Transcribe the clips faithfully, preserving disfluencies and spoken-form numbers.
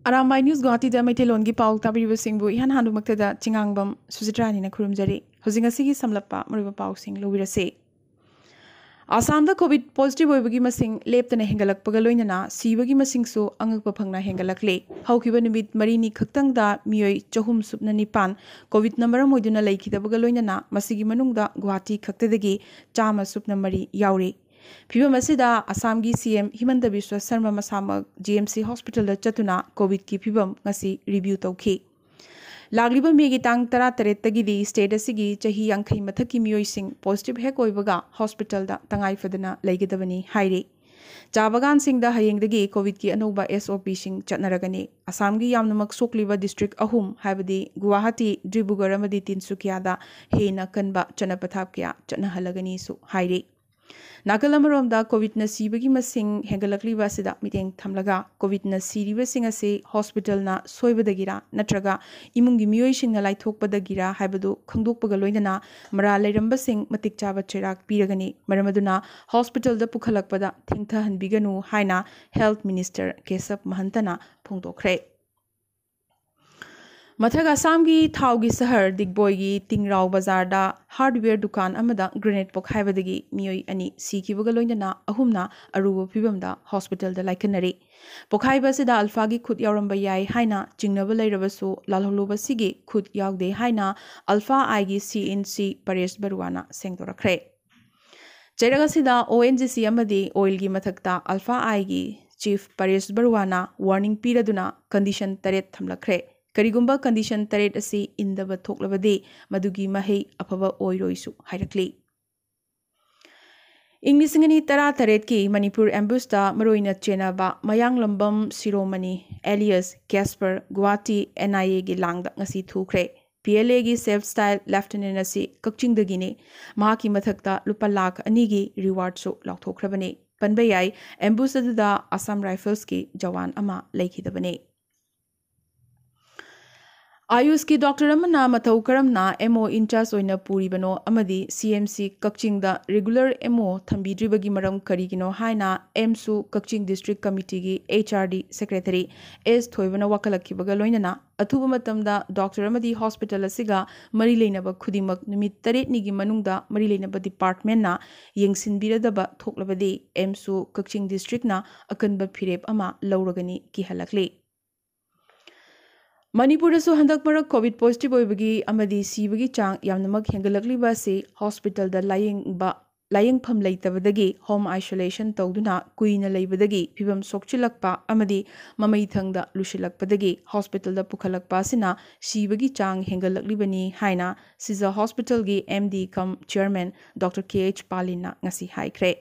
Arambai news ꯒꯨꯋꯥꯍꯥꯇꯤꯗ ꯃꯩꯇꯩꯂꯣꯟꯒꯤ ꯄꯥꯎ ꯇꯥꯕꯤꯔꯤꯕꯁꯤꯡꯕꯨ ꯏꯍꯥꯟ ꯍꯥꯟꯕꯃꯛꯇꯗ ꯆꯤꯉꯥꯡꯕꯝ ꯁꯨꯖꯤꯇ꯭ꯔꯥꯅꯤꯅ ꯈꯨꯔꯨꯝꯖꯔꯤ꯫ ꯍꯧꯖꯤꯛ ꯉꯁꯤꯒꯤ ꯁꯝꯂꯞꯄ ꯃꯔꯨꯑꯣꯏꯕ ꯄꯥꯎꯁꯤꯡ ꯂꯧꯕꯤꯔꯁꯤ꯫ ꯑꯁꯥꯝꯗ ꯀꯣꯚꯤꯗ ꯄꯣꯖꯤꯇꯤꯚ ꯑꯣꯏꯕꯒꯤ ꯃꯁꯤꯡ ꯂꯦꯞꯇꯅ ꯍꯦꯟꯒꯠꯂꯛꯄꯒ ꯂꯣꯏꯅꯅ ꯁꯤꯕꯒꯤ ꯃꯁꯤꯡꯁꯨ ꯑꯉꯛꯄ ꯐꯪꯅ ꯍꯦꯟꯒꯠꯂꯛꯂꯦ꯫ ꯍꯧꯈꯤꯕ ꯅꯨꯃꯤꯠ ꯃꯔꯤꯅꯤ ꯈꯛꯇꯪꯗ ꯃꯤꯑꯣꯏ ꯆꯍꯨꯝ ꯁꯨꯞꯅ ꯅꯤꯄꯥꯟ ꯀꯣꯚꯤꯗꯅ ꯃꯔꯝ ꯑꯣꯏꯗꯨꯅ ꯂꯩꯈꯤꯗꯕꯒ ꯂꯣꯏꯅꯅ ꯃꯁꯤꯒꯤ ꯃꯅꯨꯡꯗ ꯒꯨꯋꯥꯍꯥꯇꯤ ꯈꯛꯇꯗꯒꯤ ꯆꯥꯝꯃ ꯁꯨꯞꯅ ꯃꯔꯤ ꯌꯥꯎꯔꯤ꯫ ꯐꯤꯚꯝ ꯑꯁꯤꯗ ꯑꯁꯥꯝꯒꯤ ꯁꯤ ꯑꯦꯝ ꯍꯤꯃꯟꯇ ꯕꯤꯁ꯭ꯋ ꯁꯔꯃ ꯃꯁꯥꯃꯛ ꯖꯤ ꯑꯦꯝ ꯁꯤ ꯍꯣꯁꯄꯤꯇꯥꯜꯗ ꯆꯠꯇꯨꯅ ꯀꯣꯚꯤꯗꯀꯤ ꯐꯤꯚꯝ ꯉꯁꯤ ꯔꯤꯚꯤꯌꯨ ꯇꯧꯈꯤ꯫ ꯂꯥꯛꯂꯤꯕ ꯃꯦꯒꯤ ꯇꯥꯡ ꯇꯔꯥꯇꯔꯦꯠꯇꯒꯤꯗꯤ ꯁ꯭ꯇꯦꯠ ꯑꯁꯤꯒꯤ ꯆꯍꯤ ꯌꯥꯡꯈꯩ ꯃꯊꯛꯀꯤ ꯃꯤꯑꯣꯏꯁꯤꯡ ꯄꯣꯖꯤꯇꯤꯚ ꯍꯦꯛ ꯑꯣꯏꯕꯒ ꯍꯣꯁꯄꯤꯇꯥꯜꯗ ꯇꯉꯥꯏ ꯐꯗꯅ ꯂꯩꯒꯗꯕꯅꯤ ꯍꯥꯏꯔꯤ꯫ ꯆꯥ ꯕꯒꯥꯟꯁꯤꯡꯗ ꯍꯌꯦꯡꯗꯒꯤ ꯀꯣꯚꯤꯗꯀꯤ ꯑꯅꯧꯕ ꯑꯦꯁ ꯑꯣ ꯄꯤꯁꯤꯡ ꯆꯠꯅꯔꯒꯅꯤ꯫ ꯑꯁꯥꯝꯒꯤ ꯌꯥꯝꯅꯃꯛ ꯁꯣꯛꯂꯤꯕ ꯗꯤꯁꯇ꯭ꯔꯤꯛ ꯑꯍꯨꯝ, ꯍꯥꯏꯕꯗꯤ ꯒꯨꯋꯥꯍꯥꯇꯤ, ꯗꯤꯕ꯭ꯔꯨꯒꯔ ꯑꯃꯗꯤ ꯇꯤꯟꯁꯨꯀꯤꯌꯥꯗ ꯍꯦꯟꯅ ꯀꯟꯕ ꯆꯠꯅ ꯄꯊꯥꯞ ꯀꯌꯥ ꯆꯠꯅꯍꯜꯂꯒꯅꯤꯁꯨ ꯍꯥꯏꯔꯤ꯫ ꯅꯥꯀꯜ ꯑꯃꯔꯣꯝꯗ ꯀꯣꯚꯤꯗꯅ ꯁꯤꯕꯒꯤ ꯃꯁꯤꯡ ꯍꯦꯟꯒꯠꯂꯛꯂꯤꯕ ꯑꯁꯤꯗ ꯃꯤꯠꯌꯦꯡ ꯊꯝꯂꯒ ꯀꯣꯚꯤꯗꯅ ꯁꯤꯔꯤꯕꯁꯤꯡ ꯑꯁꯤ ꯍꯣꯁꯄꯤꯇꯥꯜꯅ ꯁꯣꯏꯕꯗꯒꯤꯔ ꯅꯠꯇ꯭ꯔꯒ ꯏꯃꯨꯡꯒꯤ ꯃꯤꯑꯣꯏꯁꯤꯡꯅ ꯂꯥꯏꯊꯣꯛꯄꯗꯒꯤꯔ ꯍꯥꯏꯕꯗꯨ ꯈꯪꯗꯣꯛꯄꯒ ꯂꯣꯏꯅꯅ ꯃꯔꯥꯜ ꯂꯩꯔꯝꯕꯁꯤꯡ ꯃꯇꯤꯛ ꯆꯥꯕ ꯆꯩꯔꯥꯛ ꯄꯤꯔꯒꯅꯤ꯫ ꯃꯔꯝ ꯑꯗꯨꯅ ꯍꯣꯁꯄꯤꯇꯥꯜꯗ ꯄꯨꯈꯠꯂꯛꯄꯗ ꯊꯦꯡꯊꯍꯟꯕꯤꯒꯅꯨ ꯍꯥꯏꯅ ꯍꯦꯜꯊ ꯃꯤꯅꯤꯁꯇꯔ ꯀꯦꯁꯕ ꯃꯍꯟꯇꯅ ꯐꯣꯡꯗꯣꯛꯈ꯭ꯔꯦ꯫ ꯃꯊꯛ ꯑꯁꯥꯝꯒꯤ ꯊꯥꯎꯒꯤ ꯁꯍꯔ ꯗꯤꯒꯕꯣꯏꯒꯤ ꯇꯤꯡꯔꯥꯎ ꯕꯖꯥꯔꯗ ꯍꯥꯔꯗꯋꯦꯌꯔ ꯗꯨꯀꯥꯟ ꯑꯃꯗ ꯒ꯭ꯔꯦꯅꯦꯗ ꯄꯣꯈꯥꯏꯕꯗꯒꯤ ꯃꯤꯑꯣꯏ ꯑꯅꯤ ꯁꯤꯈꯤꯕꯒ ꯂꯣꯏꯅꯅ ꯑꯍꯨꯝꯅ ꯑꯔꯨꯕ ꯐꯤꯚꯝꯗ ꯍꯣꯁꯄꯤꯇꯥꯜꯗ ꯂꯥꯏꯀꯠꯅꯔꯤ꯫ ꯄꯣꯈꯥꯏꯕ ꯑꯁꯤꯗ ꯑꯜꯐꯥꯒꯤ ꯈꯨꯠ ꯌꯥꯎꯔꯝꯕ ꯌꯥꯏ ꯍꯥꯏꯅ ꯆꯤꯡꯅꯕ ꯂꯩꯔꯕꯁꯨ, ꯂꯥꯜꯍꯧꯂꯨꯕꯁꯤꯒꯤ ꯈꯨꯠ ꯌꯥꯎꯗꯦ ꯍꯥꯏꯅ ꯑꯜꯐꯥ ꯑꯥꯏꯒꯤ ꯁꯤ ꯑꯦꯟ ꯁꯤ ꯄꯔꯦꯁ ꯕꯔꯨꯋꯥꯅ ꯁꯦꯡꯗꯣꯔꯛꯈ꯭ꯔꯦ꯫ ꯆꯩꯔꯛ ꯑꯁꯤꯗ ꯑꯣ ꯑꯦꯟ ꯖꯤ ꯁꯤ ꯑꯃꯗꯤ ꯑꯣꯏꯜꯒꯤ ꯃꯊꯛꯇ ꯑꯜꯐꯥ ꯑꯥꯏꯒꯤ ꯆꯤꯐ ꯄꯔꯦꯁ ꯕꯔꯨꯋꯥꯅ ꯋꯥꯔꯅꯤꯡ ꯄꯤꯔꯗꯨꯅ ꯀꯟꯗꯤꯁꯟ ꯇꯔꯦꯠ ꯊꯝꯂꯛꯈ꯭ꯔꯦ꯫ ꯀꯔꯤꯒꯨꯝꯕ ꯀꯟꯗꯤꯁꯟ ꯇꯔꯦꯠ ꯑꯁꯤ ꯏꯟꯗꯕ ꯊꯣꯛꯂꯕꯗꯤ ꯃꯗꯨꯒꯤ ꯃꯍꯩ ꯑꯐꯕ ꯑꯣꯏꯔꯣꯏꯁꯨ ꯍꯥꯏꯔꯛꯂꯤ꯫ ꯏꯪ ꯂꯤꯁꯤꯡ ꯑꯅꯤ ꯇꯔꯥꯇꯔꯦꯠꯀꯤ ꯃꯅꯤꯄꯨꯔ ꯑꯦꯝꯕꯨꯁꯇ ꯃꯔꯨꯑꯣꯏꯅ ꯆꯦꯟꯅꯕ ꯃꯌꯥꯡꯂꯝꯕꯝ ꯁꯤꯔꯣꯃꯅꯤ ꯑꯦꯂꯤꯌꯁ ꯀꯦꯁꯄꯔ ꯒꯨꯋꯥꯍꯥꯇꯤ ꯑꯦꯟ ꯑꯥꯏ ꯑꯦꯒꯤ ꯂꯥꯡꯗ ꯉꯁꯤ ꯊꯨꯈ꯭ꯔꯦ꯫ ꯄꯤ ꯑꯦꯜ ꯑꯦꯒꯤ ꯁꯦꯜꯐ ꯁ꯭ꯇꯥꯏꯜ ꯂꯦꯐꯇꯤꯅꯦꯟ ꯑꯁꯤ ꯀꯛꯆꯤꯡꯗꯒꯤꯅꯤ꯫ ꯃꯍꯥꯛꯀꯤ ꯃꯊꯛꯇ ꯂꯨꯄꯥ ꯂꯥꯈ ꯑꯅꯤꯒꯤ ꯔꯤꯋꯥꯔꯗꯁꯨ ꯂꯥꯎꯊꯣꯛꯈ꯭ꯔꯕꯅꯤ꯫ ꯄꯟꯕ ꯌꯥꯏ, ꯑꯦꯝꯕꯨꯁ ꯑꯗꯨꯗ ꯑꯁꯥꯝ ꯔꯥꯏꯐꯜꯁꯀꯤ ꯖꯋꯥꯟ ꯑꯃ ꯂꯩꯈꯤꯗꯕꯅꯤ꯫ ꯑꯥꯌꯨꯁꯀꯤ ꯗꯣꯛꯇꯔ ꯑꯃꯅ ꯃꯊꯧ ꯀꯔꯝꯅ ꯑꯦꯝ ꯑꯣ ꯏꯟꯆꯥꯔꯖ ꯑꯣꯏꯅ ꯄꯨꯔꯤꯕꯅꯣ ꯑꯃꯗꯤ ꯁꯤ ꯑꯦꯝ ꯁꯤ ꯀꯛꯆꯤꯡꯗ ꯔꯤꯒꯨꯂꯔ ꯑꯦꯝ ꯑꯣ ꯊꯝꯕꯤꯗ꯭ꯔꯤꯕꯒꯤ ꯃꯔꯝ ꯀꯔꯤꯒꯤꯅꯣ ꯍꯥꯏꯅ ꯑꯦꯝꯁꯨ ꯀꯛꯆꯤꯡ ꯗꯤꯁꯇ꯭ꯔꯤꯛ ꯀꯃꯤꯇꯤꯒꯤ H R D secretary S ꯊꯣꯏꯕꯅ ꯋꯥꯀꯠꯂꯛꯈꯤꯕꯒ ꯂꯣꯏꯅꯅ ꯑꯊꯨꯕ ꯃꯇꯝꯗ ꯗꯣꯛꯇꯔ ꯑꯃꯗꯤ ꯍꯣꯁꯄꯤꯇꯥꯜ ꯑꯁꯤꯒ ꯃꯔꯤ ꯂꯩꯅꯕ ꯈꯨꯗꯤꯡꯃꯛ ꯅꯨꯃꯤꯠ ꯇꯔꯦꯠꯅꯤꯒꯤ ꯃꯅꯨꯡꯗ ꯃꯔꯤ ꯂꯩꯅꯕ ꯗꯤꯄꯥꯔꯠꯃꯦꯟꯅ ꯌꯦꯡꯁꯤꯟꯕꯤꯔꯗꯕ ꯊꯣꯛꯂꯕꯗꯤ ꯑꯦꯝꯁꯨ ꯀꯛꯆꯤꯡ ꯗꯤꯁꯇ꯭ꯔꯤꯛꯅ ꯑꯀꯟꯕ ꯐꯤꯔꯦꯞ ꯑꯃ ꯂꯧꯔꯒꯅꯤ ꯀꯤꯍꯜꯂꯛꯂꯤ꯫ ꯃꯅꯤꯄꯨꯔꯗꯁꯨ ꯍꯟꯗꯛ ꯃꯔꯛ ꯀꯣꯚꯤꯗ ꯄꯣꯖꯤꯇꯤꯚ ꯑꯣꯏꯕꯒꯤ ꯑꯃꯗꯤ ꯁꯤꯕꯒꯤ ꯆꯥꯡ ꯌꯥꯝꯅꯃꯛ ꯍꯦꯟꯒꯠꯂꯛꯂꯤꯕ ꯑꯁꯤ ꯍꯣꯁꯄꯤꯇꯥꯜꯗ ꯂꯥꯌꯦꯡꯕ ꯂꯥꯌꯦꯡꯐꯝ ꯂꯩꯇꯕꯗꯒꯤ ꯍꯣꯝ ꯑꯥꯏꯁꯣꯂꯦꯁꯟ ꯇꯧꯗꯨꯅ ꯀꯨꯏꯅ ꯂꯩꯕꯗꯒꯤ ꯐꯤꯚꯝ ꯁꯣꯛꯆꯤꯜꯂꯛꯄ ꯑꯃꯗꯤ ꯃꯃꯩ ꯊꯪꯗ ꯂꯨꯁꯤꯜꯂꯛꯄꯗꯒꯤ ꯍꯣꯁꯄꯤꯇꯥꯜꯗ ꯄꯨꯈꯠꯂꯛꯄ ꯑꯁꯤꯅ ꯁꯤꯕꯒꯤ ꯆꯥꯡ ꯍꯦꯟꯒꯠꯂꯛꯂꯤꯕꯅꯤ ꯍꯥꯏꯅ ꯁꯤꯖ ꯍꯣꯁꯄꯤꯇꯥꯜꯒꯤ ꯑꯦꯝ ꯗꯤ ꯀꯝ ꯆꯤꯌꯔꯃꯦꯟ ꯗꯣꯛꯇꯔ ꯀꯦ ꯑꯩꯆ ꯄꯥꯂꯤꯟꯅ ꯉꯁꯤ ꯍꯥꯏꯈ꯭ꯔꯦ꯫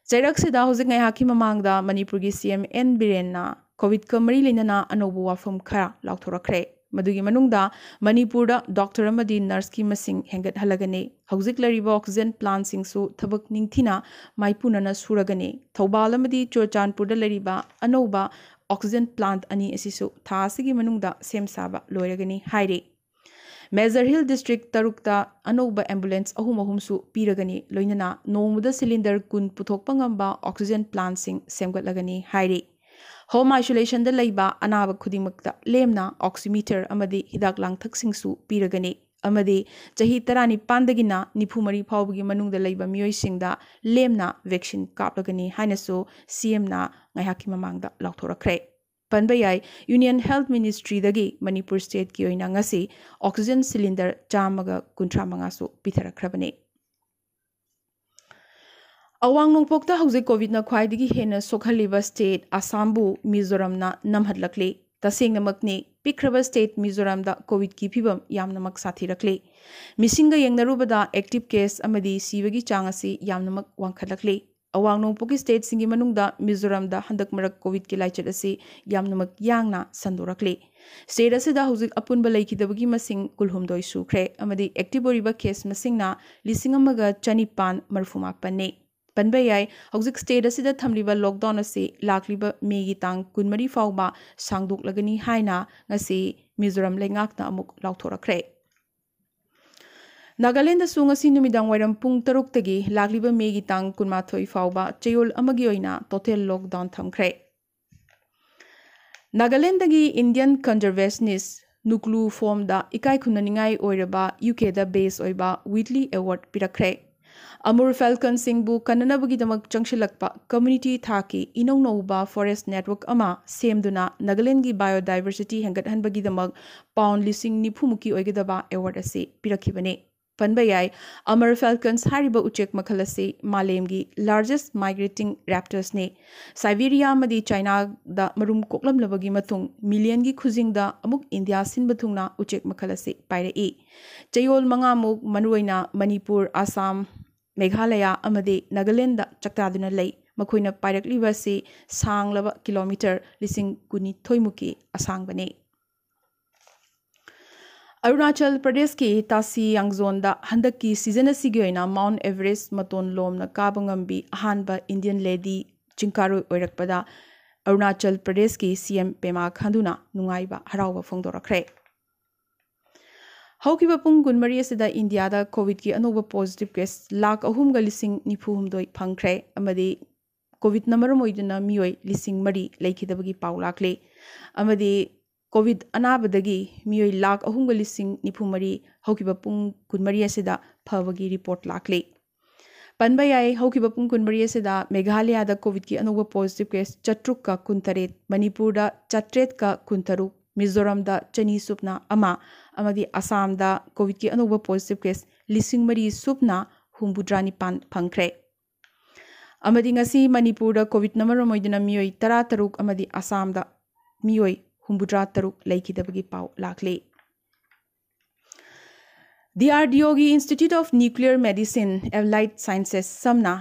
ꯆꯩꯔꯛꯁꯤꯗ ꯍꯧꯖꯤꯛ ꯉꯥꯏꯍꯥꯛꯀꯤ ꯃꯃꯥꯡꯗ ꯃꯅꯤꯄꯨꯔꯒꯤ ꯁꯤ ꯑꯦꯝ ꯑꯦꯟ ꯕꯤꯔꯦꯟꯅ ꯀꯣꯚꯤꯗꯀ ꯃꯔꯤ ꯂꯩꯅꯅ ꯑꯅꯧꯕ ꯋꯥꯐꯝ ꯈꯔ ꯂꯥꯎꯊꯣꯔꯛꯈ꯭ꯔꯦ꯫ ꯃꯗꯨꯒꯤ ꯃꯅꯨꯡꯗ ꯃꯅꯤꯄꯨꯔꯗ ꯗꯣꯛꯇꯔ ꯑꯃꯗꯤ ꯅꯔꯁꯀꯤ ꯃꯁꯤꯡ ꯍꯦꯟꯒꯠꯍꯜꯂꯒꯅꯤ꯫ ꯍꯧꯖꯤꯛ ꯂꯩꯔꯤꯕ ꯑꯣꯛꯁꯤꯖꯦꯟ ꯄ꯭ꯂꯥꯟꯁꯤꯡꯁꯨ ꯊꯕꯛ ꯅꯤꯡꯊꯤꯅ ꯃꯥꯏꯄꯨꯅꯅ ꯁꯨꯔꯒꯅꯤ꯫ ꯊꯧꯕꯥꯜ ꯑꯃꯗꯤ ꯆꯨꯔꯆꯥꯟꯄꯨꯔꯗ ꯂꯩꯔꯤꯕ ꯑꯅꯧꯕ ꯑꯣꯛꯁꯤꯖꯦꯟ ꯄ꯭ꯂꯥꯟꯠ ꯑꯅꯤ ꯑꯁꯤꯁꯨ ꯊꯥ ꯑꯁꯤꯒꯤ ꯃꯅꯨꯡꯗ ꯁꯦꯝ ꯁꯥꯕ ꯂꯣꯏꯔꯒꯅꯤ ꯍꯥꯏꯔꯤ꯫ ꯃꯦꯖꯔ ꯍꯤꯜ ꯗꯤꯁꯇ꯭ꯔꯤꯛ ꯇꯔꯨꯛꯇ ꯑꯅꯧꯕ ꯑꯦꯝꯕꯨꯂꯦꯟꯁ ꯑꯍꯨꯝ ꯑꯍꯨꯝꯁꯨ ꯄꯤꯔꯒꯅꯤ, ꯂꯣꯏꯅꯅ ꯅꯣꯡꯃꯗ ꯁꯤꯂꯤꯟꯗꯔ ꯀꯨꯟ ꯄꯨꯊꯣꯛꯄ ꯉꯝꯕ ꯑꯣꯛꯁꯤꯖꯦꯟ ꯄ꯭ꯂꯥꯟꯁꯤꯡ ꯁꯦꯝꯒꯠꯂꯒꯅꯤ ꯍꯥꯏꯔꯤ꯫ ꯍꯣꯝ ꯑꯥꯏꯁꯣꯂꯦꯁꯟꯗ ꯂꯩꯕ ꯑꯅꯥꯕ ꯈꯨꯗꯤꯡꯃꯛꯇ ꯂꯦꯝꯅ ꯑꯣꯛꯁꯤꯃꯤꯇꯔ ꯑꯃꯗꯤ ꯍꯤꯗꯥꯛ ꯂꯥꯡꯊꯛꯁꯤꯡꯁꯨ ꯄꯤꯔꯒꯅꯤ ꯑꯃꯗꯤ ꯆꯍꯤ ꯇꯔꯥꯅꯤꯄꯥꯟꯗꯒꯤꯅ ꯅꯤꯐꯨ ꯃꯔꯤ ꯐꯥꯎꯕꯒꯤ ꯃꯅꯨꯡꯗ ꯂꯩꯕ ꯃꯤꯑꯣꯏꯁꯤꯡꯗ ꯂꯦꯝꯅ ꯚꯦꯛꯁꯤꯟ ꯀꯥꯞꯂꯒꯅꯤ ꯍꯥꯏꯅꯁꯨ ꯁꯤ ꯑꯦꯝꯅ ꯉꯥꯏꯍꯥꯛꯀꯤ ꯃꯃꯥꯡꯗ ꯂꯥꯎꯊꯣꯔꯛꯈ꯭ꯔꯦ꯫ ꯄꯟꯕ ꯌꯥꯏ, ꯌꯨꯅꯤꯌꯟ ꯍꯦꯜꯊ ꯃꯤꯅꯤꯁꯇ꯭ꯔꯤꯗꯒꯤ ꯃꯅꯤꯄꯨꯔ ꯁ꯭ꯇꯦꯠꯀꯤ ꯑꯣꯏꯅ ꯉꯁꯤ ꯑꯣꯛꯁꯤꯖꯦꯟ ꯁꯤꯂꯤꯟꯗꯔ ꯆꯥꯝꯃꯒ ꯀꯨꯟꯊ꯭ꯔꯥ ꯃꯉꯥꯁꯨ ꯄꯤꯊꯔꯛꯈ꯭ꯔꯕꯅꯤ꯫ ꯑꯋꯥꯡ ꯅꯣꯡꯄꯣꯛꯇ ꯍꯧꯖꯤꯛ ꯀꯣꯚꯤꯗꯅ ꯈ꯭ꯋꯥꯏꯗꯒꯤ ꯍꯦꯟꯅ ꯁꯣꯛꯍꯜꯂꯤꯕ ꯁ꯭ꯇꯦꯠ ꯑꯁꯥꯝꯕꯨ ꯃꯤꯖꯣꯔꯥꯝꯅ ꯅꯝꯍꯠꯂꯛꯂꯤ꯫ ꯇꯁꯦꯡꯅꯃꯛꯅꯤ, ꯄꯤꯛꯈ꯭ꯔꯕ ꯁ꯭ꯇꯦꯠ ꯃꯤꯖꯣꯔꯥꯝꯗ ꯀꯣꯚꯤꯗꯀꯤ ꯐꯤꯕꯝ ꯌꯥꯝꯅꯃꯛ ꯁꯥꯊꯤꯔꯛꯂꯤ꯫ ꯃꯤꯁꯤꯡꯒ ꯌꯦꯡꯅꯔꯨꯕꯗ ꯑꯦꯛꯇꯤꯚ ꯀꯦꯁ ꯑꯃꯗꯤ ꯁꯤꯕꯒꯤ ꯆꯥꯡ ꯑꯁꯤ ꯌꯥꯝꯅꯃꯛ ꯋꯥꯡꯈꯠꯂꯛꯂꯤ꯫ ꯑꯋꯥꯡ ꯅꯣꯡꯄꯣꯛꯀꯤ ꯁ꯭ꯇꯦꯠꯁꯤꯡꯒꯤ ꯃꯅꯨꯡꯗ ꯃꯤꯖꯣꯔꯥꯝꯗ ꯍꯟꯗꯛ ꯃꯔꯛ ꯀꯣꯚꯤꯗꯀꯤ ꯂꯥꯏꯆꯠ ꯑꯁꯤ ꯌꯥꯝꯅꯃꯛ ꯌꯥꯡꯅ ꯁꯟꯗꯣꯔꯛꯂꯤ꯫ ꯁ꯭ꯇꯦꯠ ꯑꯁꯤꯗ ꯍꯧꯖꯤꯛ ꯑꯄꯨꯟꯕ ꯂꯩꯈꯤꯗꯕꯒꯤ ꯃꯁꯤꯡ ꯀꯨꯟꯍꯨꯝꯗꯣꯏ ꯁꯨꯈ꯭ꯔꯦ ꯑꯃꯗꯤ ꯑꯦꯛꯇꯤꯚ ꯑꯣꯏꯔꯤꯕ ꯀꯦꯁ ꯃꯁꯤꯡꯅ ꯂꯤꯁꯤꯡ ꯑꯃꯒ ꯆꯅꯤꯄꯥꯟ ꯃꯔꯤꯐꯨ ꯃꯥꯄꯟꯅꯤ꯫ ꯄꯟꯕ ꯌꯥꯏ, ꯍꯧꯖꯤꯛ state ꯑꯁꯤꯗ ꯊꯝꯂꯤꯕ lockdown ꯑꯁꯤ ꯂꯥꯛꯂꯤꯕ ꯃꯦꯒꯤ ꯇꯥꯡ ꯀꯨꯟꯃꯔꯤ ꯐꯥꯎꯕ ꯁꯥꯡꯗꯣꯛꯂꯒꯅꯤ ꯍꯥꯏꯅ ꯉꯁꯤ ꯃꯤꯖꯣꯔꯥꯝ ꯂꯩꯉꯥꯛꯅ ꯑꯃꯨꯛ ꯂꯥꯎꯊꯣꯔꯛꯈ꯭ꯔꯦ꯫ ꯅꯥꯒꯥꯂꯦꯟꯗꯁꯨ ꯉꯁꯤ ꯅꯨꯃꯤꯗꯥꯡ ꯋꯥꯏꯔꯝ ꯄꯨꯡ ꯇꯔꯨꯛꯇꯒꯤ ꯂꯥꯛꯂꯤꯕ ꯃꯦꯒꯤ ꯇꯥꯡ ꯀꯨꯟꯃꯥꯊꯣꯏ ꯐꯥꯎꯕ ꯆꯌꯣꯜ ꯑꯃꯒꯤ ꯑꯣꯏꯅ total lockdown ꯊꯝꯈ꯭ꯔꯦ꯫ ꯅꯥꯒꯥꯂꯦꯟꯗꯒꯤ Indian conservationist ꯅꯨꯀ꯭ꯂꯨ ꯐꯣꯝꯗ ꯏꯀꯥꯏ ꯈꯨꯝꯅꯅꯤꯡꯉꯥꯏ ꯑꯣꯏꯔꯕ ꯌꯨ ꯀꯦꯗ base ꯑꯣꯏꯕ ꯋꯤꯠꯂꯤ ꯑꯦꯋꯥꯔꯗ ꯄꯤꯔꯛꯈ꯭ꯔꯦ꯫ ꯑꯃꯨꯔ ꯐꯦꯜꯀꯟꯁꯤꯡꯕꯨ ꯀꯟꯅꯅꯕꯒꯤꯗꯃꯛ ꯆꯪꯁꯤꯜꯂꯛꯄ community ꯊꯥꯛꯀꯤ ꯏꯅꯧ ꯅꯧꯕ forest network ꯑꯃ ꯁꯦꯝꯗꯨꯅ ꯅꯥꯒꯥꯂꯦꯟꯒꯤ biodiversity ꯍꯦꯟꯒꯠꯍꯟꯕꯒꯤꯗꯃꯛ ꯄꯥꯎꯟ ꯂꯤꯁꯤꯡ ꯅꯤꯐꯨ ꯃꯨꯛꯀꯤ ꯑꯣꯏꯒꯗꯕ ꯑꯦꯋꯥꯔꯗ ꯑꯁꯤ ꯄꯤꯔꯛꯈꯤꯕꯅꯤ꯫ ꯄꯟꯕ ꯌꯥꯏ, ꯑꯃꯔ ꯐꯦꯜꯀꯟꯁ ꯍꯥꯏꯔꯤꯕ ꯎꯆꯦꯛ ꯃꯈꯜ ꯑꯁꯤ ꯃꯥꯂꯦꯝꯒꯤ largest migrating raptors ꯅꯤ꯫ ꯁꯥꯏꯕꯦꯔꯤꯌꯥ ꯑꯃꯗꯤ ꯆꯥꯏꯅꯥꯗ ꯃꯔꯨꯝ ꯀꯣꯛꯂꯝꯂꯕꯒꯤ ꯃꯇꯨꯡ ꯃꯤꯂꯤꯌꯟꯒꯤ ꯈꯨꯖꯤꯡꯗ ꯑꯃꯨꯛ ꯏꯟꯗꯤꯌꯥ ꯁꯤꯟꯕ ꯊꯨꯡꯅ ꯎꯆꯦꯛ ꯃꯈꯜ ꯑꯁꯤ ꯄꯥꯏꯔꯛꯏ꯫ ꯆꯌꯣꯜ ꯃꯉꯥꯃꯨꯛ, ꯃꯔꯨꯑꯣꯏꯅ ꯃꯅꯤꯄꯨꯔ, ꯑꯁꯥꯝ, ꯃꯦꯘꯥꯂꯌꯥ ꯑꯃꯗꯤ ꯅꯥꯒꯥꯂꯦꯟꯗ ꯆꯥꯛꯇꯥꯗꯨꯅ ꯂꯩ꯫ ꯃꯈꯣꯏꯅ ꯄꯥꯏꯔꯛꯂꯤꯕ ꯑꯁꯤ ꯁꯥꯡꯂꯕ ꯀꯤꯂꯣꯃꯤꯇꯔ ꯂꯤꯁꯤꯡ ꯀꯨꯟꯅꯤꯊꯣꯏ ꯃꯨꯛꯀꯤ ꯑꯁꯥꯡꯕꯅꯤ꯫ ꯑꯔꯨꯅꯥꯆꯜ ꯄ꯭ꯔꯗꯦꯁꯀꯤ ꯇꯥꯁꯤ ꯌꯥꯡꯖꯣꯟꯗ ꯍꯟꯗꯛꯀꯤ season ꯑꯁꯤꯒꯤ ꯑꯣꯏꯅ Mount Everest ꯃꯇꯣꯟ ꯂꯣꯝꯅ ꯀꯥꯕ ꯉꯝꯕꯤ ꯑꯍꯥꯟꯕ Indian lady ꯆꯤꯡꯀꯥꯔꯣꯏ ꯑꯣꯏꯔꯛꯄꯗ ꯑꯔꯨꯅꯥꯆꯜ ꯄ꯭ꯔꯗꯦꯁꯀꯤ C M Pema ꯈꯥꯟꯗꯨꯅ ꯅꯨꯡꯉꯥꯏꯕ ꯍꯔꯥꯎꯕ ꯐꯣꯡꯗꯣꯔꯛꯈ꯭ꯔꯦ꯫ ꯍꯧꯈꯤꯕ ꯄꯨꯡ ꯀꯨꯟꯃꯔꯤ ꯑꯁꯤꯗ ꯏꯟꯗꯤꯌꯥꯗ ꯀꯣꯚꯤꯗꯀꯤ ꯑꯅꯧꯕ positive case ꯂꯥꯈ ꯑꯍꯨꯝꯒ ꯂꯤꯁꯤꯡ ꯅꯤꯐꯨ ꯍꯨꯝꯗꯣꯏ ꯐꯪꯈ꯭ꯔꯦ ꯑꯃꯗꯤ ꯀꯣꯚꯤꯗꯅ ꯃꯔꯝ ꯑꯣꯏꯗꯨꯅ ꯃꯤꯑꯣꯏ ꯂꯤꯁꯤꯡ ꯃꯔꯤ ꯂꯩꯈꯤꯗꯕꯒꯤ ꯄꯥꯎ ꯂꯥꯛꯂꯤ ꯑꯃꯗꯤ ꯀꯣꯚꯤꯗ ꯑꯅꯥꯕꯗꯒꯤ ꯃꯤꯑꯣꯏ ꯂꯥꯈ ꯑꯍꯨꯝꯒ ꯂꯤꯁꯤꯡ ꯅꯤꯐꯨ ꯃꯔꯤ ꯍꯧꯈꯤꯕ ꯄꯨꯡ ꯀꯨꯟꯃꯔꯤ ꯑꯁꯤꯗ ꯐꯕꯒꯤ ꯔꯤꯄꯣꯔꯠ ꯂꯥꯛꯂꯤ꯫ ꯄꯟꯕ ꯌꯥꯏ, ꯍꯧꯈꯤꯕ ꯄꯨꯡ ꯀꯨꯟꯃꯔꯤ ꯑꯁꯤꯗ ꯃꯦꯘꯥꯂꯌꯥꯗ ꯀꯣꯚꯤꯗꯀꯤ ꯑꯅꯧꯕ positive case ꯆꯥꯇ꯭ꯔꯨꯛꯀ ꯀꯨꯟꯇꯔꯦꯠ, ꯃꯅꯤꯄꯨꯔꯗ ꯆꯥꯇ꯭ꯔꯦꯠꯀ ꯀꯨꯟꯇꯔꯨꯛ, ꯃꯤꯖꯣꯔꯥꯝꯗ ꯆꯅꯤ ꯁꯨꯞꯅ ꯑꯃ ꯑꯃꯗꯤ ꯑꯁꯥꯝꯗ ꯀꯣꯚꯤꯗꯀꯤ ꯑꯅꯧꯕ positive case ꯂꯤꯁꯤꯡ ꯃꯔꯤ ꯁꯨꯞꯅ ꯍꯨꯝꯐꯨꯇꯔꯥ ꯅꯤꯄꯥꯟ ꯐꯪꯈ꯭ꯔꯦ꯫ ꯑꯃꯗꯤ ꯉꯁꯤ ꯃꯅꯤꯄꯨꯔꯗ ꯀꯣꯚꯤꯗꯅ ꯃꯔꯝ ꯑꯣꯏꯗꯨꯅ ꯃꯤꯑꯣꯏ ꯇꯔꯥꯇꯔꯨꯛ ꯑꯃꯗꯤ ꯑꯁꯥꯝꯗ ꯃꯤꯑꯣꯏ ꯍꯨꯝꯐꯨꯇꯔꯥ ꯇꯔꯨꯛ ꯂꯩꯈꯤꯗꯕꯒꯤ ꯄꯥꯎ ꯂꯥꯛꯂꯤ꯫ D R D Oꯒꯤ Institute of Nuclear Medicine Allied Sciences, ꯁꯝꯅ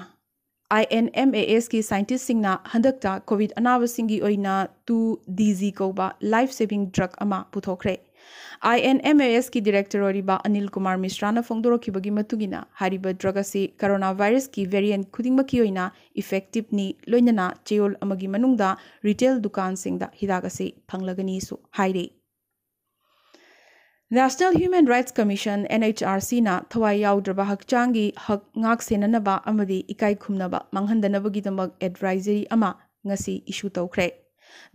I N M A S ꯀꯤ scientistꯁꯤꯡꯅ ꯍꯟꯗꯛꯇ ꯀꯣꯚꯤꯗ ꯑꯅꯥꯕꯁꯤꯡꯒꯤ ꯑꯣꯏꯅ two D G ꯀꯧꯕ life saving drug ꯑꯃ ꯄꯨꯊꯣꯛꯈ꯭ꯔꯦ꯫ ꯑꯥꯏ ꯑꯦꯟ ꯑꯦꯝ ꯑꯦ ꯑꯦꯁꯀꯤ ꯗꯤꯔꯦꯛꯇꯔ ꯑꯣꯏꯔꯤꯕ ꯑꯅꯤꯜ ꯀꯨꯃꯥꯔ ꯃꯤꯁ꯭ꯔꯥꯅ ꯐꯣꯡꯗꯣꯔꯛꯈꯤꯕꯒꯤ ꯃꯇꯨꯡ ꯏꯟꯅ, ꯍꯥꯏꯔꯤꯕ ꯗ꯭ꯔꯒ ꯑꯁꯤ ꯀꯣꯔꯣꯅꯥ ꯚꯥꯏꯔꯁꯀꯤ ꯚꯦꯔꯤꯌꯦꯟꯠ ꯈꯨꯗꯤꯡꯃꯛꯀꯤ ꯑꯣꯏꯅ ꯏꯐꯦꯛꯇꯤꯚꯅꯤ, ꯂꯣꯏꯅꯅ ꯆꯌꯣꯜ ꯑꯃꯒꯤ ꯃꯅꯨꯡꯗ ꯔꯤꯇꯦꯜ ꯗꯨꯀꯥꯟꯁꯤꯡꯗ ꯍꯤꯗꯥꯛ ꯑꯁꯤ ꯐꯪꯂꯒꯅꯤꯁꯨ ꯍꯥꯏꯔꯤ꯫ National Human Rights Commission, N H R Cꯅ ꯊꯋꯥꯏ ꯌꯥꯎꯗ꯭ꯔꯕ ꯍꯛꯆꯥꯡꯒꯤ ꯍꯛ ꯉꯥꯛ ꯁꯦꯟꯅꯅꯕ ꯑꯃꯗꯤ ꯏꯀꯥꯏ ꯈꯨꯝꯅꯕ ꯃꯥꯡꯍꯟꯗꯅꯕꯒꯤꯗꯃꯛ ꯑꯦꯗꯚꯥꯏꯖꯔꯤ ꯑꯃ ꯉꯁꯤ ꯏꯁꯨ ꯇꯧꯈ꯭ꯔꯦ꯫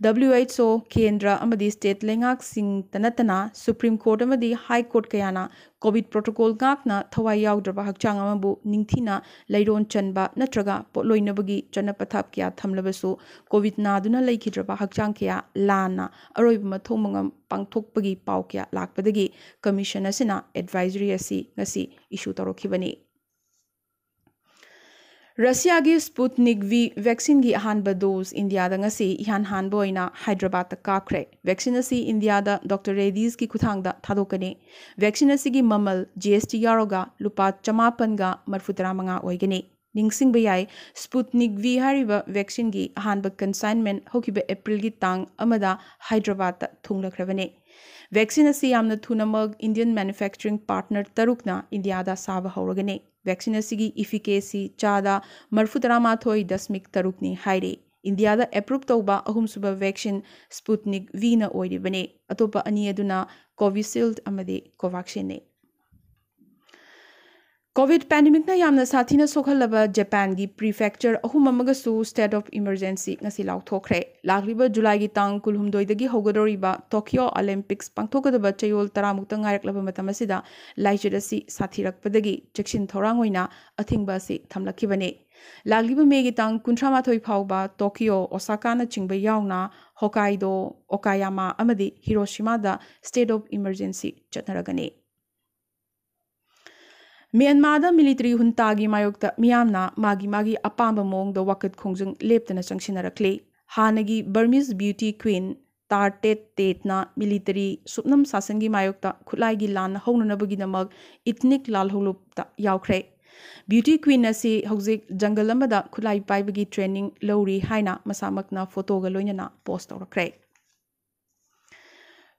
W H O, ꯀꯦꯟꯗ꯭ꯔ ꯑꯃꯗꯤ ꯁ꯭ꯇꯦꯠ ꯂꯩꯉꯥꯛꯁꯤꯡꯇ ꯅꯠꯇꯅ ꯁꯨꯄ꯭ꯔꯤꯝ ꯀꯣꯔꯠ ꯑꯃꯗꯤ ꯍꯥꯏ ꯀꯣꯔꯠ ꯀꯌꯥꯅ ꯀꯣꯚꯤꯗ ꯄ꯭ꯔꯣꯇꯣꯀꯣꯜ ꯉꯥꯛꯅ ꯊꯋꯥꯏ ꯌꯥꯎꯗ꯭ꯔꯕ ꯍꯛꯆꯥꯡ ꯑꯃꯕꯨ ꯅꯤꯡꯊꯤꯅ ꯂꯩꯔꯣꯟ ꯆꯟꯕ ꯅꯠꯇ꯭ꯔꯒ ꯄꯣꯠꯂꯣꯏꯅꯕꯒꯤ ꯆꯠꯅ ꯄꯊꯥꯞ ꯀꯌꯥ ꯊꯝꯂꯕꯁꯨ, ꯀꯣꯚꯤꯗ ꯅꯥꯗꯨꯅ ꯂꯩꯈꯤꯗ꯭ꯔꯕ ꯍꯛꯆꯥꯡ ꯀꯌꯥ ꯂꯥꯟꯅ ꯑꯔꯣꯏꯕ ꯃꯊꯧ ꯃꯉꯝ ꯄꯥꯡꯊꯣꯛꯄꯒꯤ ꯄꯥꯎ ꯀꯌꯥ ꯂꯥꯛꯄꯗꯒꯤ ꯀꯃꯤꯁꯟ ꯑꯁꯤꯅ ꯑꯦꯗꯚꯥꯏꯖꯔꯤ ꯑꯁꯤ ꯉꯁꯤ ꯏꯁꯨ ꯇꯧꯔꯛꯈꯤꯕꯅꯤ꯫ ꯔꯁꯤꯌꯥꯒꯤ ꯁ꯭ꯄꯨꯠꯅꯤꯛ ꯚꯤ ꯚꯦꯛꯁꯤꯟꯒꯤ ꯑꯍꯥꯟꯕ ꯗꯣꯁ ꯏꯟꯗꯤꯌꯥꯗ ꯉꯁꯤ ꯏꯍꯥꯟ ꯍꯥꯟꯕ ꯑꯣꯏꯅ ꯍꯥꯏꯗ꯭ꯔꯕꯥꯗꯇ ꯀꯥꯞꯈ꯭ꯔꯦ꯫ ꯚꯦꯛꯁꯤꯟ ꯑꯁꯤ ꯏꯟꯗꯤꯌꯥꯗ ꯗꯣꯛꯇꯔ ꯔꯦꯗꯤꯁꯀꯤ ꯈꯨꯠꯊꯥꯡꯗ ꯊꯥꯗꯣꯛꯀꯅꯤ꯫ ꯚꯦꯛꯁꯤꯟ ꯑꯁꯤꯒꯤ ꯃꯃꯜ ꯖꯤ ꯑꯦꯁ ꯇꯤ ꯌꯥꯎꯔꯒ ꯂꯨꯄꯥ ꯆꯃꯥꯄꯟꯒ ꯃꯔꯐꯨ ꯇꯔꯥ ꯃꯉꯥ ꯑꯣꯏꯒꯅꯤ꯫ ꯅꯤꯡꯁꯤꯡꯕ ꯌꯥꯏ, ꯁ꯭ꯄꯨꯠꯅꯤꯛ ꯚꯤ ꯍꯥꯏꯔꯤꯕ ꯚꯦꯛꯁꯤꯟꯒꯤ ꯑꯍꯥꯟꯕ ꯀꯟꯁꯥꯏꯟꯃꯦꯟꯠ ꯍꯧꯈꯤꯕ ꯑꯦꯄ꯭ꯔꯤꯜꯒꯤ ꯇꯥꯡ ꯑꯃꯗ ꯍꯥꯏꯗ꯭ꯔꯕꯥꯗꯇ ꯊꯨꯡꯂꯈ꯭ꯔꯕꯅꯤ꯫ ꯚꯦꯛꯁꯤꯟ ꯑꯁꯤ ꯌꯥꯝꯅ ꯊꯨꯅꯃꯛ ꯏꯟꯗꯤꯌꯟ ꯃꯦꯅꯨꯐꯦꯛꯆꯔꯤꯡ ꯄꯥꯔꯠꯅꯔ ꯇꯔꯨꯛꯅ ꯏꯟꯗꯤꯌꯥꯗ ꯁꯥꯕ ꯍꯧꯔꯒꯅꯤ꯫ ꯚꯦꯛꯁꯤꯟ ꯑꯁꯤꯒꯤ ꯏꯐꯤꯀꯦꯁꯤ ꯆꯥꯗ ꯃꯔꯐꯨ ꯇꯔꯥꯃꯥꯊꯣꯏ ꯗꯁꯃꯤꯛ ꯇꯔꯨꯛꯅꯤ ꯍꯥꯏꯔꯤ꯫ ꯏꯟꯗꯤꯌꯥꯗ ꯑꯦꯄ꯭ꯔꯨꯞ ꯇꯧꯕ ꯑꯍꯨꯝꯁꯨꯕ ꯚꯦꯛꯁꯤꯟ ꯁ꯭ꯄꯨꯠꯅꯤꯛ ꯚꯤꯅ ꯑꯣꯏꯔꯤꯕꯅꯤ꯫ ꯑꯇꯣꯞꯄ ꯑꯅꯤ ꯑꯗꯨꯅ ꯀꯣꯚꯤꯁꯤꯜꯗ ꯑꯃꯗꯤ ꯀꯣꯚꯥꯛꯁꯤꯟꯅꯤ꯫ ꯀꯣꯚꯤꯗ ꯄꯦꯟꯗꯦꯃꯤꯛꯅ ꯌꯥꯝꯅ ꯁꯥꯊꯤꯅ ꯁꯣꯛꯍꯜꯂꯕ ꯖꯄꯥꯟꯒꯤ ꯄ꯭ꯔꯤꯐꯦꯛꯆꯔ ꯑꯍꯨꯝ ꯑꯃꯒꯁꯨ ꯁ꯭ꯇꯦꯠ ꯑꯣꯐ ꯏꯃꯔꯖꯦꯟꯁꯤ ꯉꯁꯤ ꯂꯥꯎꯊꯣꯛꯈ꯭ꯔꯦ꯫ ꯂꯥꯛꯂꯤꯕ ꯖꯨꯂꯥꯏꯒꯤ ꯇꯥꯡ ꯀꯨꯟꯍꯨꯝꯗꯣꯏꯗꯒꯤ ꯍꯧꯒꯗꯧꯔꯤꯕ ꯇꯣꯀꯤꯌꯣ ꯑꯣꯂꯤꯝꯄꯤꯛꯁ ꯄꯥꯡꯊꯣꯛꯀꯗꯕ ꯆꯌꯣꯜ ꯇꯔꯥꯃꯨꯛꯇ ꯉꯥꯏꯔꯛꯂꯕ ꯃꯇꯝ ꯑꯁꯤꯗ ꯂꯥꯏꯆꯠ ꯑꯁꯤ ꯁꯥꯊꯤꯔꯛꯄꯗꯒꯤ ꯆꯦꯛꯁꯤꯟ ꯊꯧꯔꯥꯡ ꯑꯣꯏꯅ ꯑꯊꯤꯡꯕ ꯑꯁꯤ ꯊꯝꯂꯛꯈꯤꯕꯅꯤ꯫ ꯂꯥꯛꯂꯤꯕ ꯃꯦꯒꯤ ꯇꯥꯡ ꯀꯨꯟꯊ꯭ꯔꯥ ꯃꯥꯊꯣꯏ ꯐꯥꯎꯕ ꯇꯣꯀꯤꯌꯣ, ꯑꯣꯁꯥꯀꯥꯅꯆꯤꯡꯕ ꯌꯥꯎꯅ ꯍꯣꯀꯥꯏꯗꯣ, ꯑꯣꯀꯥꯌꯥꯃꯥ ꯑꯃꯗꯤ ꯍꯤꯔꯣꯁꯤꯃꯥꯗ ꯁ꯭ꯇꯦꯠ ꯑꯣꯐ ꯏꯃꯔꯖꯦꯟꯁꯤ ꯆꯠꯅꯔꯒꯅꯤ꯫ ꯃ꯭ꯌꯥꯟꯃꯥꯔꯗ ꯃꯤꯂꯤꯇꯔꯤ ꯍꯨꯟꯇꯥꯒꯤ ꯃꯥꯌꯣꯛꯇ ꯃꯤꯌꯥꯝꯅ ꯃꯥꯒꯤ ꯃꯥꯒꯤ ꯑꯄꯥꯝꯕ ꯃꯑꯣꯡꯗ ꯋꯥꯀꯠ ꯈꯣꯡꯖꯪ ꯂꯦꯞꯇꯅ ꯆꯪꯁꯤꯟꯅꯔꯛꯂꯤ꯫ ꯍꯥꯟꯅꯒꯤ ꯕꯔꯃꯤꯁ ꯕ꯭ꯌꯨꯇꯤ ꯀ꯭ꯋꯤꯟ ꯇꯥꯔ ꯇꯦꯠ ꯇꯦꯠꯅ ꯃꯤꯂꯤꯇꯔꯤ ꯁꯨꯞꯅꯝ ꯁꯥꯁꯟꯒꯤ ꯃꯥꯌꯣꯛꯇ ꯈꯨꯠꯂꯥꯏꯒꯤ ꯂꯥꯟ ꯍꯧꯅꯅꯕꯒꯤꯗꯃꯛ ꯏꯊꯅꯤꯛ ꯂꯥꯜꯍꯧꯂꯨꯞꯇ ꯌꯥꯎꯈ꯭ꯔꯦ꯫ ꯕ꯭ꯌꯨꯇꯤ ꯀ꯭ꯋꯤꯟ ꯑꯁꯤ ꯍꯧꯖꯤꯛ ꯖꯪꯒꯜ ꯑꯃꯗ ꯈꯨꯠꯂꯥꯏ ꯄꯥꯏꯕꯒꯤ ꯇ꯭ꯔꯦꯅꯤꯡ ꯂꯧꯔꯤ ꯍꯥꯏꯅ ꯃꯁꯥꯃꯛꯅ ꯐꯣꯇꯣꯒ ꯂꯣꯏꯅꯅ ꯄꯣꯁ ꯇꯧꯔꯛꯈ꯭ꯔꯦ꯫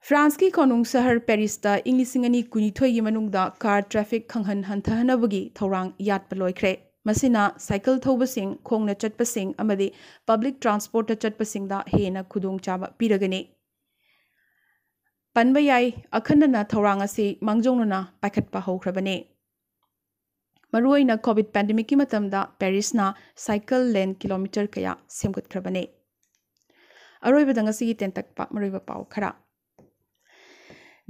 ꯐ꯭ꯔꯥꯟꯁꯀꯤ ꯀꯣꯅꯨꯡ ꯁꯍꯔ ꯄꯦꯔꯤꯁꯇ ꯏꯪ ꯂꯤꯁꯤꯡ ꯑꯅꯤ ꯀꯨꯟꯅꯤꯊꯣꯏꯒꯤ ꯃꯅꯨꯡꯗ ꯀꯥꯔ ꯇ꯭ꯔꯥꯐꯤꯛ ꯈꯪꯍꯟ ꯍꯟꯊꯍꯟꯅꯕꯒꯤ ꯊꯧꯔꯥꯡ ꯌꯥꯠꯄ ꯂꯣꯏꯈ꯭ꯔꯦ꯫ ꯃꯁꯤꯅ ꯁꯥꯏꯀꯜ ꯊꯧꯕꯁꯤꯡ, ꯈꯣꯡꯅ ꯆꯠꯄꯁꯤꯡ ꯑꯃꯗꯤ ꯄꯕ꯭ꯂꯤꯛ ꯇ꯭ꯔꯥꯟꯁꯄꯣꯔꯠꯇ ꯆꯠꯄꯁꯤꯡꯗ ꯍꯦꯟꯅ ꯈꯨꯗꯣꯡꯆꯥꯕ ꯄꯤꯔꯒꯅꯤ꯫ ꯄꯟꯕ ꯌꯥꯏ, ꯑꯈꯟꯅꯅ ꯊꯧꯔꯥꯡ ꯑꯁꯤ ꯃꯥꯡꯖꯧꯅꯅ ꯄꯥꯏꯈꯠꯄ ꯍꯧꯈ꯭ꯔꯕꯅꯤ꯫ ꯃꯔꯨꯑꯣꯏꯅ ꯀꯣꯚꯤꯗ ꯄꯦꯟꯗꯦꯃꯤꯛꯀꯤ ꯃꯇꯝꯗ ꯄꯦꯔꯤꯁꯅ ꯁꯥꯏꯀꯜ ꯂꯦꯟ ꯀꯤꯂꯣꯃꯤꯇꯔ ꯀꯌꯥ ꯁꯦꯝꯒꯠꯈ꯭ꯔꯕꯅꯤ꯫ ꯑꯔꯣꯏꯕꯗ ꯉꯁꯤꯒꯤ ꯇꯦꯟꯇꯛꯄ ꯃꯔꯨꯑꯣꯏꯕ ꯄꯥꯎ ꯈꯔ꯫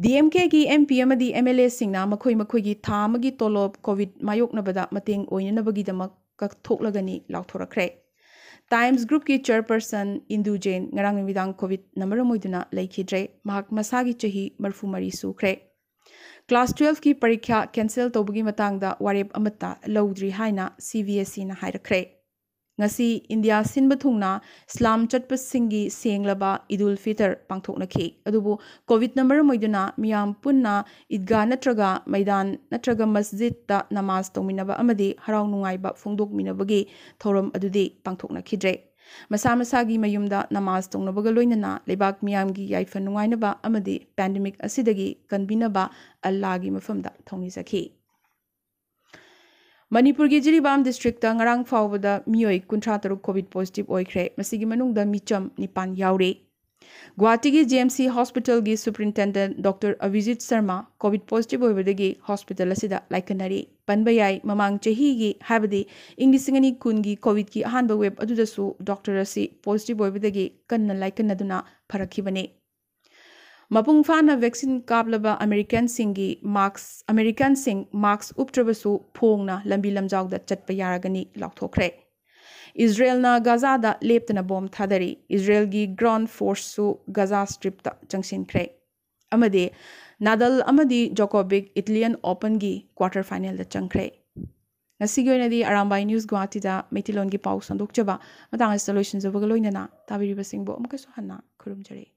ꯗꯤ ꯑꯦꯝ ꯀꯦꯒꯤ ꯑꯦꯝ ꯄꯤ ꯑꯃꯗꯤ ꯑꯦꯝ ꯑꯦꯜ ꯑꯦꯁꯤꯡꯅ ꯃꯈꯣꯏ ꯃꯈꯣꯏꯒꯤ ꯊꯥ ꯑꯃꯒꯤ ꯇꯣꯂꯣꯞ ꯀꯣꯚꯤꯗ ꯃꯥꯌꯣꯛꯅꯕꯗ ꯃꯇꯦꯡ ꯑꯣꯏꯅꯅꯕꯒꯤꯗꯃꯛ ꯀꯛꯊꯣꯛꯂꯒꯅꯤ ꯂꯥꯎꯊꯣꯔꯛꯈ꯭ꯔꯦ꯫ ꯇꯥꯏꯝꯁ ꯒ꯭ꯔꯨꯞꯀꯤ ꯆꯦꯌꯔꯄꯔꯁꯟ ꯏꯟꯗꯨ ꯖꯦꯟ ꯉꯔꯥꯡ ꯅꯨꯃꯤꯗꯥꯡ ꯀꯣꯚꯤꯗꯅ ꯃꯔꯝ ꯑꯣꯏꯗꯨꯅ ꯂꯩꯈꯤꯗ꯭ꯔꯦ꯫ ꯃꯍꯥꯛ ꯃꯁꯥꯒꯤ ꯆꯍꯤ ꯃꯔꯤꯐꯨ ꯃꯔꯤ ꯁꯨꯈ꯭ꯔꯦ꯫ ꯀ꯭ꯂꯥꯁ ꯇꯨꯌꯦꯜꯐꯀꯤ ꯄꯔꯤꯈ꯭ꯌꯥ ꯀꯦꯟꯁꯦꯜ ꯇꯧꯕꯒꯤ ꯃꯇꯥꯡꯗ ꯋꯥꯔꯦꯞ ꯑꯃꯠꯇ ꯂꯧꯗ꯭ꯔꯤ ꯍꯥꯏꯅ ꯁꯤ ꯕꯤ ꯑꯦꯁ ꯏꯅ ꯍꯥꯏꯔꯛꯈ꯭ꯔꯦ꯫ ꯉꯁꯤ ꯏꯟꯗꯤꯌꯥ ꯁꯤꯟꯕ ꯊꯨꯡꯅ ꯏꯁꯂꯥꯝ ꯆꯠꯄꯁꯤꯡꯒꯤ ꯁꯦꯡꯂꯕ ꯏꯗꯨꯜ ꯐꯤꯇꯔ ꯄꯥꯡꯊꯣꯛꯅꯈꯤ꯫ ꯑꯗꯨꯕꯨ ꯀꯣꯚꯤꯗꯅ ꯃꯔꯝ ꯑꯣꯏꯗꯨꯅ ꯃꯤꯌꯥꯝ ꯄꯨꯟꯅ ꯏꯗꯒꯥ ꯅꯠꯇ꯭ꯔꯒ ꯃꯩꯗꯥꯟ ꯅꯠꯇ꯭ꯔꯒ ꯃꯁꯖꯤꯗꯇ ꯅꯃꯥꯖ ꯇꯧꯃꯤꯟꯅꯕ ꯑꯃꯗꯤ ꯍꯔꯥꯎ ꯅꯨꯡꯉꯥꯏꯕ ꯐꯣꯡꯗꯣꯛꯃꯤꯟꯅꯕꯒꯤ ꯊꯧꯔꯝ ꯑꯗꯨꯗꯤ ꯄꯥꯡꯊꯣꯛꯅꯈꯤꯗ꯭ꯔꯦ꯫ ꯃꯁꯥ ꯃꯁꯥꯒꯤ ꯃꯌꯨꯝꯗ ꯅꯃꯥꯖ ꯇꯧꯅꯕꯒ ꯂꯣꯏꯅꯅ ꯂꯩꯕꯥꯛ ꯃꯤꯌꯥꯝꯒꯤ ꯌꯥꯏꯐ ꯅꯨꯡꯉꯥꯏꯅꯕ ꯑꯃꯗꯤ ꯄꯦꯟꯗꯦꯃꯤꯛ ꯑꯁꯤꯗꯒꯤ ꯀꯟꯕꯤꯅꯕ ꯑꯜꯂꯥꯒꯤ ꯃꯐꯝꯗ ꯊꯧꯅꯤꯖꯈꯤ꯫ ꯃꯅꯤꯄꯨꯔꯒꯤ ꯖꯤꯔꯤꯕꯥꯝ ꯗꯤꯁꯇ꯭ꯔꯤꯛꯇ ꯉꯔꯥꯡ ꯐꯥꯎꯕꯗ ꯃꯤꯑꯣꯏ ꯀꯨꯟꯊ꯭ꯔꯥ ꯇꯔꯨꯛ ꯀꯣꯚꯤꯗ ꯄꯣꯖꯤꯇꯤꯚ ꯑꯣꯏꯈ꯭ꯔꯦ꯫ ꯃꯁꯤꯒꯤ ꯃꯅꯨꯡꯗ ꯃꯤꯆꯝ ꯅꯤꯄꯥꯟ ꯌꯥꯎꯔꯤ꯫ ꯒꯨꯋꯥꯍꯥꯇꯤꯒꯤ ꯖꯤ ꯑꯦꯝ ꯁꯤ ꯍꯣꯁꯄꯤꯇꯥꯜꯒꯤ superintendent doctor Abhijit Sharma Covid positive ꯑꯣꯏꯕꯗꯒꯤ ꯍꯣꯁꯄꯤꯇꯥꯜ ꯑꯁꯤꯗ ꯂꯥꯏꯀꯠꯅꯔꯤ꯫ ꯄꯟꯕ ꯌꯥꯏ, ꯃꯃꯥꯡ ꯆꯍꯤꯒꯤ, ꯍꯥꯏꯕꯗꯤ ꯏꯪ ꯂꯤꯁꯤꯡ ꯑꯅꯤ ꯀꯨꯟꯒꯤ ꯀꯣꯚꯤꯗꯀꯤ ꯑꯍꯥꯟꯕ ꯋꯦꯕ ꯑꯗꯨꯗꯁꯨ ꯗꯣꯛꯇꯔ ꯑꯁꯤ ꯄꯣꯖꯤꯇꯤꯚ ꯑꯣꯏꯕꯗꯒꯤ ꯀꯟꯅ ꯂꯥꯏꯀꯠꯅꯗꯨꯅ ꯐꯔꯛꯈꯤꯕꯅꯤ꯫ ꯃꯄꯨꯡ ꯐꯥꯅ ꯚꯦꯛꯁꯤꯟ ꯀꯥꯞꯂꯕ ꯑꯃꯦꯔꯤꯀꯟꯁꯤꯡꯒꯤ ꯃꯥꯛꯁ, ꯑꯃꯦꯔꯤꯀꯟꯁꯤꯡ ꯃꯥꯛꯁ ꯎꯞꯇ꯭ꯔꯕꯁꯨ ꯐꯣꯡꯅ ꯂꯝꯕꯤ ꯂꯝꯖꯥꯎꯗ ꯆꯠꯄ ꯌꯥꯔꯒꯅꯤ ꯂꯥꯎꯊꯣꯛꯈ꯭ꯔꯦ꯫ ꯏꯖꯔꯦꯜꯅ ꯒꯥꯖꯥꯗ ꯂꯦꯞꯇꯅ ꯕꯣꯝ ꯊꯥꯗꯔꯤ꯫ ꯏꯖꯔꯦꯜꯒꯤ ground ꯐꯣꯔꯁꯁꯨ Gaza strip ꯆꯪꯁꯤꯟꯈ꯭ꯔꯦ꯫ ꯑꯃꯗꯤ ꯅꯥꯗꯜ ꯑꯃꯗꯤ ꯖꯣꯀꯣꯕꯤꯛ ꯏꯇꯥꯂꯤꯌꯟ ꯑꯣꯄꯟꯒꯤ ꯀ꯭ꯋꯥꯔꯇꯔ ꯐꯥꯏꯅꯦꯜꯗ ꯆꯪꯈ꯭ꯔꯦ꯫ ꯉꯁꯤꯒꯤ ꯑꯣꯏꯅꯗꯤ ꯑꯔꯥꯝꯕꯥꯏ ꯅ꯭ꯌꯨꯁ ꯒꯨꯋꯥꯍꯥꯇꯤꯗ ꯃꯩꯇꯩꯂꯣꯟꯒꯤ ꯄꯥꯎ ꯁꯟꯗꯣꯛꯆꯕ ꯃꯇꯥꯡ ꯑꯁꯤꯗ ꯂꯣꯏꯁꯤꯟꯖꯕꯒ ꯂꯣꯏꯅꯅ ꯇꯥꯕꯤꯔꯤꯕꯁꯤꯡꯕꯨ ꯑꯃꯨꯛꯀꯁꯨ ꯍꯟꯅ ꯈꯨꯔꯨꯝꯖꯔꯤ꯫